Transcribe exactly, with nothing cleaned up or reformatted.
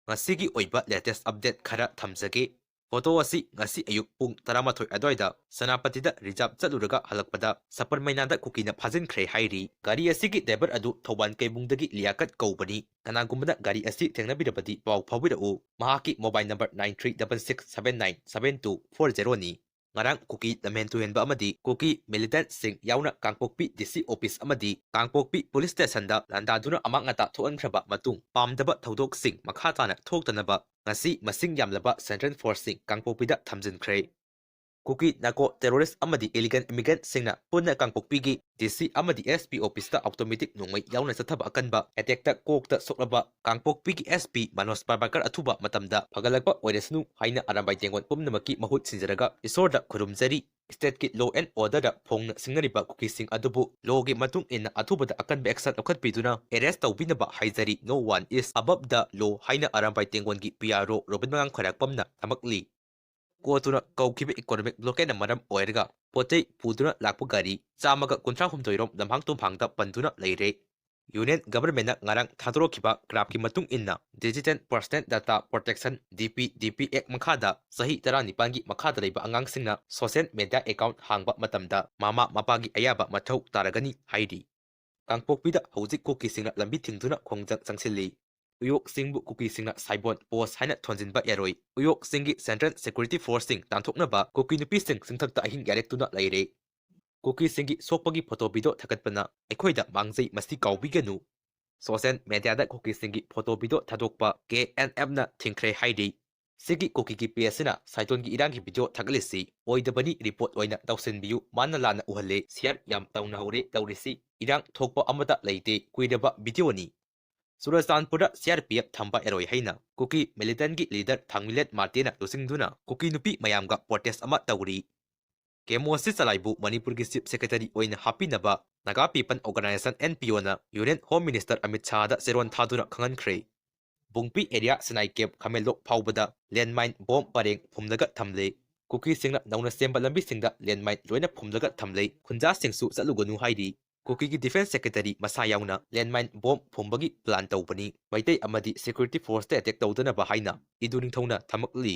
ꯉꯁꯤꯒꯤ ꯑꯣꯏꯕ latest update ꯈꯔ ꯊꯝꯖꯒꯦ꯫ ꯐꯣꯇꯣ ꯑꯁꯤ ꯉꯁꯤ ꯑꯌꯨꯛ ꯄꯨꯡ ꯇꯔꯥꯃꯥꯊꯣꯏ ꯑꯗꯨꯋꯥꯏꯗ ꯁꯦꯅꯥꯄꯇꯤꯗ reserve ꯆꯠꯂꯨꯔꯒ ꯍꯜꯂꯛꯄꯗ ꯁꯄꯔꯃꯩꯅꯥꯗ ꯀꯨꯀꯤꯅ ꯐꯥꯖꯤꯟꯈ꯭ꯔꯦ ꯍꯥꯏꯔꯤ꯫ ꯒꯥꯔꯤ ꯑꯁꯤꯒꯤ driver ꯑꯗꯨ ꯊꯧꯕꯥꯜ ꯀꯩꯕꯨꯡꯗꯒꯤ ꯂꯤꯌꯥꯀꯠ ꯀꯧꯕꯅꯤ꯫ ꯀꯅꯥꯒꯨꯝꯕꯅ ꯒꯥꯔꯤ ꯑꯁꯤ ꯊꯦꯡꯅꯕꯤꯔꯕꯗꯤ ꯄꯥꯎ ꯐꯥꯎꯕꯤꯔꯛꯎ꯫ ꯃꯍꯥꯛꯀꯤ mobile number nine three double six seven nine seven two four zero ꯅꯤ꯫ ꯉꯔꯥꯡ ꯀꯨꯀꯤ ꯂꯝꯍꯦꯟ ꯇꯨꯍꯦꯟꯕ ꯑꯃꯗꯤ ꯀꯨꯀꯤ militantꯁꯤꯡ ꯌꯥꯎꯅ ꯀꯥꯡꯄꯣꯛꯄꯤ D C office ꯑꯃꯗꯤ ꯀꯥꯡꯄꯣꯛꯄꯤ police stationꯗ ꯂꯥꯟꯗꯥꯗꯨꯅ ꯑꯃꯥꯡ ꯑꯇꯥ ꯊꯣꯛꯍꯟꯈ꯭ꯔꯕ ꯃꯇꯨꯡ, ꯄꯥꯝꯗꯕ ꯊꯧꯗꯣꯛꯁꯤꯡ ꯃꯈꯥ ꯇꯥꯅ ꯊꯣꯛꯇꯅꯕ ꯉꯁꯤ ꯃꯁꯤꯡ ꯌꯥꯝꯂꯕ central forceꯁꯤꯡ ꯀꯥꯡꯄꯣꯛꯄꯤꯗ ꯊꯝꯖꯤꯟꯈ꯭ꯔꯦ꯫ ꯀꯨꯀꯤ narco terrorist ꯑꯃꯗꯤ illegal immigrantꯁꯤꯡꯅ ꯄꯨꯟꯅ ꯀꯥꯡꯄꯣꯛꯄꯤꯒꯤ D C ꯑꯃꯗꯤ S P officeꯇ automatic ꯅꯣꯡꯃꯩ ꯌꯥꯎꯅ ꯆꯠꯊꯕ ꯑꯀꯟꯕ attackꯇ ꯀꯣꯛꯇ ꯁꯣꯛꯂꯕ ꯀꯥꯡꯄꯣꯛꯄꯤꯒꯤ S P ꯃꯅꯣꯖ ꯄ꯭ꯔꯚꯥꯀꯔ ꯑꯊꯨꯕ ꯃꯇꯝꯗ ꯐꯒꯠꯂꯛꯄ ꯑꯣꯏꯔꯁꯅꯨ ꯍꯥꯏꯅ ꯑꯔꯥꯝꯕꯥꯏ ꯇꯦꯡꯒꯣꯜ ꯄꯨꯝꯅꯃꯛꯀꯤ ꯃꯍꯨꯠ ꯁꯤꯟꯖꯔꯒ ꯏꯁꯣꯔꯗ ꯈꯨꯔꯨꯝꯖꯔꯤ꯫ Stateꯀꯤ law and orderꯗ ꯐꯣꯡꯅ ꯁꯤꯡꯅꯔꯤꯕ ꯀꯨꯀꯤꯁꯤꯡ ꯑꯗꯨꯕꯨ lawꯒꯤ ꯃꯇꯨꯡ ꯏꯟꯅ ꯑꯊꯨꯕꯗ ꯑꯀꯟꯕ action ꯂꯧꯈꯠꯄꯤꯗꯨꯅ arrest ꯇꯧꯕꯤꯅꯕ ꯍꯥꯏꯖꯔꯤ꯫ No one is above the law ꯍꯥꯏꯅ ꯑꯔꯥꯝꯕꯥꯏ ꯇꯦꯡꯒꯣꯜꯒꯤ P R O ꯔꯣꯕꯤꯟ ꯃꯉꯥꯡ ꯈ꯭ꯋꯥꯏꯔꯥꯛꯄꯝꯅ ꯊꯝꯃꯛꯂꯤ꯫ ꯀꯣꯟꯅ ꯀꯧꯈꯤꯕ economic blockadeꯅ ꯃꯔꯝ ꯑꯣꯏꯔꯒ ꯄꯣꯠ ꯆꯩ ꯄꯨꯗꯨꯅ ꯂꯥꯛꯄ ꯒꯥꯔꯤ ꯆꯥꯝꯃꯒ ꯀꯨꯟꯊ꯭ꯔꯥ ꯍꯨꯝꯗꯣꯏ ꯔꯣꯝ ꯂꯝꯍꯥꯡ ꯇꯨꯝꯍꯥꯡꯗ ꯄꯟꯗꯨꯅ ꯂꯩꯔꯦ꯫ Union governmentꯅ ꯉꯔꯥꯡ ꯊꯥꯗꯣꯔꯛꯈꯤꯕ ꯀ꯭ꯔꯥꯞꯀꯤ ꯃꯇꯨꯡ ꯏꯟꯅ Digital Personal Data Protection, D P D P Act ꯃꯈꯥꯗ ꯆꯍꯤ ꯇꯔꯥꯅꯤꯄꯥꯟꯒꯤ ꯃꯈꯥꯗ ꯂꯩꯕ ꯑꯉꯥꯡꯁꯤꯡꯅ social media account ꯍꯥꯡꯕ ꯃꯇꯝꯗ ꯃꯃꯥ ꯃꯄꯥꯒꯤ ꯑꯌꯥꯕ ꯃꯊꯧ ꯇꯥꯔꯒꯅꯤ ꯍꯥꯏꯔꯤ꯫ ꯀꯥꯡꯄꯣꯛꯄꯤꯗ ꯍꯧꯖꯤꯛ ꯀꯨꯀꯤꯁꯤꯡꯅ ꯂꯝꯕꯤ ꯊꯤꯡꯗꯨꯅ ꯈꯣꯡꯖꯪ ꯆꯪꯁꯤꯜꯂꯤ꯫ ꯎꯌꯣꯛꯁꯤꯡꯕꯨ ꯀꯨꯀꯤꯁꯤꯡꯅ ꯁꯥꯏꯕꯣꯟ post ꯍꯥꯏꯅ ꯊꯣꯟꯖꯤꯟꯕ ꯌꯥꯔꯣꯏ꯫ ꯎꯌꯣꯛꯁꯤꯡꯒꯤ central security forceꯁꯤꯡ ꯇꯥꯟꯊꯣꯛꯅꯕ ꯀꯨꯀꯤ ꯅꯨꯄꯤꯁꯤꯡ ꯆꯤꯡꯊꯛꯇ ꯑꯍꯤꯡ ꯌꯥꯔꯦꯛꯇꯨꯅ ꯂꯩꯔꯦ꯫ ꯀꯨꯀꯤꯁꯤꯡꯒꯤ ꯁꯣꯛꯄꯒꯤ photo video ꯊꯥꯒꯠꯄꯅ ꯑꯩꯈꯣꯏꯗ ꯃꯥꯡꯖꯩ, ꯃꯁꯤ ꯀꯥꯎꯕꯤꯒꯅꯨ꯫ Social mediaꯗ ꯀꯨꯀꯤꯁꯤꯡꯒꯤ photo video ꯊꯥꯗꯣꯛꯄ K N Fꯅ ꯊꯤꯡꯈ꯭ꯔꯦ ꯍꯥꯏꯔꯤ꯫ ꯁꯤꯒꯤ ꯀꯨꯀꯤꯒꯤ pageꯁꯤꯅ ꯁꯥꯏꯇꯣꯟꯒꯤ ꯏꯔꯥꯡꯒꯤ video ꯊꯥꯒꯠꯂꯤꯁꯤ ꯑꯣꯏꯗꯕꯅꯤ, report ꯑꯣꯏꯅ ꯇꯧꯁꯤꯟꯕꯤꯌꯨ, ꯃꯥꯅ ꯂꯥꯟꯅ ꯎꯍꯜꯂꯦ, share ꯌꯥꯝ ꯇꯧꯅꯍꯧꯔꯦ ꯇꯧꯔꯤꯁꯤ, ꯏꯔꯥꯡ ꯊꯣꯛꯄ ꯑꯃꯠꯇ ꯂꯩꯇꯦ, ꯀꯨꯏꯔꯕ videoꯅꯤ꯫ ꯆꯨꯔꯆꯥꯟꯄꯨꯔꯗ C R P F ꯊꯝꯕ ꯌꯥꯔꯣꯏ ꯍꯥꯏꯅ ꯀꯨꯀꯤ militantꯒꯤ leader ꯊꯥꯡꯃꯤꯂꯦꯠ ꯃꯥꯔꯇꯦꯅ ꯂꯨꯆꯤꯡꯗꯨꯅ ꯀꯨꯀꯤ ꯅꯨꯄꯤ ꯃꯌꯥꯝꯒ protest ꯑꯃ ꯇꯧꯔꯤ꯫ ꯀꯦꯃꯣꯁꯤ ꯆꯂꯥꯏꯕꯨ ꯃꯅꯤꯄꯨꯔꯒꯤ chief secretary ꯑꯣꯏꯅ ꯍꯥꯞꯄꯤꯅꯕ Naga People Organization, N P Oꯅ Union Home Minister ꯑꯃꯤꯠ ꯁꯥꯍꯗ ꯆꯦꯔꯣꯟ ꯊꯥꯗꯨꯅ ꯈꯪꯍꯟꯈ꯭ꯔꯦ꯫ ꯕꯨꯡꯄꯤ area ꯁꯤꯅꯥꯏ camp ꯈꯥꯃꯦꯟꯂꯣꯛ ꯐꯥꯎꯕꯗ landmine bomb ꯄꯔꯦꯡ ꯐꯨꯝꯂꯒ ꯊꯝꯂꯦ꯫ ꯀꯨꯀꯤꯁꯤꯡꯅ ꯅꯧꯅ ꯁꯦꯝꯕ ꯂꯝꯕꯤꯁꯤꯡꯗ landmine ꯂꯣꯏꯅ ꯐꯨꯝꯂꯒ ꯊꯝꯂꯦ꯫ ꯈꯨꯟꯖꯥꯁꯤꯡꯁꯨ ꯆꯠꯂꯨꯒꯅꯨ ꯍꯥꯏꯔꯤ꯫ ꯀꯨꯀꯤꯒꯤ ꯗꯤꯐꯦꯟꯁ ꯁꯦꯀ꯭ꯔꯦꯇꯔꯤ ꯃꯁꯥ ꯌꯥꯎꯅ ꯂꯦꯟꯃꯥꯏꯟ ꯕꯣꯝ ꯐꯨꯝꯕꯒꯤ ꯄ꯭ꯂꯥꯟ ꯇꯧꯕꯅꯤ꯫ ꯃꯩꯇꯩ ꯑꯃꯗꯤ ꯁꯦꯀ꯭ꯌꯨꯔꯤꯇꯤ ꯐꯣꯔꯁꯇ ꯑꯦꯇꯦꯛ ꯇꯧꯗꯅꯕ ꯍꯥꯏꯅ ꯏꯗꯨ ꯅꯤꯡꯊꯧꯅ ꯊꯝꯃꯛꯂꯤ꯫